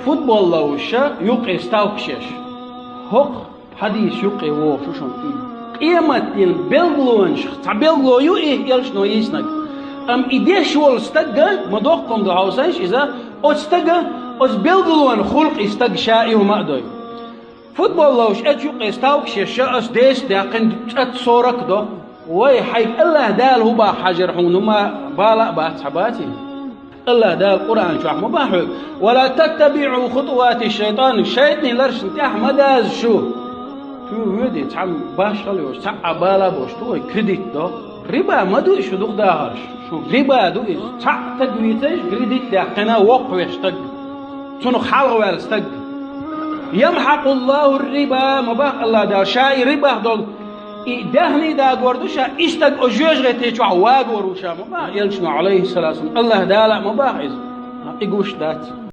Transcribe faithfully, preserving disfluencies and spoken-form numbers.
Футбол ловзуш, юкъе ставкаш еш. ХӀокху хьадисана юкъе вогӀуш ву шуна и. Къематдийнан белгалонех цхьа белгало ю и, элчано йийцинарг. Амма и деш волу стага, ма доккха хӀума ду хьовсийша иза, оцу стага, оцу белгалонан хуьлу и стаг ша и хӀума а дой. Футбол ловзуш, оцу юкъе ставкаш еш, ша ас десять даьккхина, цӀа сорок до. Вай, хьайга АллахӀ Дала хӀун боху хьажар хьуна, ма бала а бац, хьан баций? АллахӀ Дала Къуръан чохь ма боху хьоьга: «Ва ла таттабиӀу хутувати шайтан», шайтанан ларшна тӀехь ма даза шу. Шу воьдий, цхьамма башхалла йолуш, цхьаъ бала а болуш, шу вай кредит до. Риба ма ду и шу дукха дахарш. Шу риба ду иза. Цхьаъ стаг вийцийша, кредит даьккхина, воккхавеш стаг. Цунах хьалхаваьлла стаг. «Ямхьакъуллаху риба», ма боху АллахӀ Дала, ша и рибах долу, и даьхни дагор ду ша, и стаг оцу жоьжахати чохь вагор ву ша, ма боху элчано, Ӏалайхиссалату вассалам, АллахӀ Дала а ма боху иза. И гуш дац.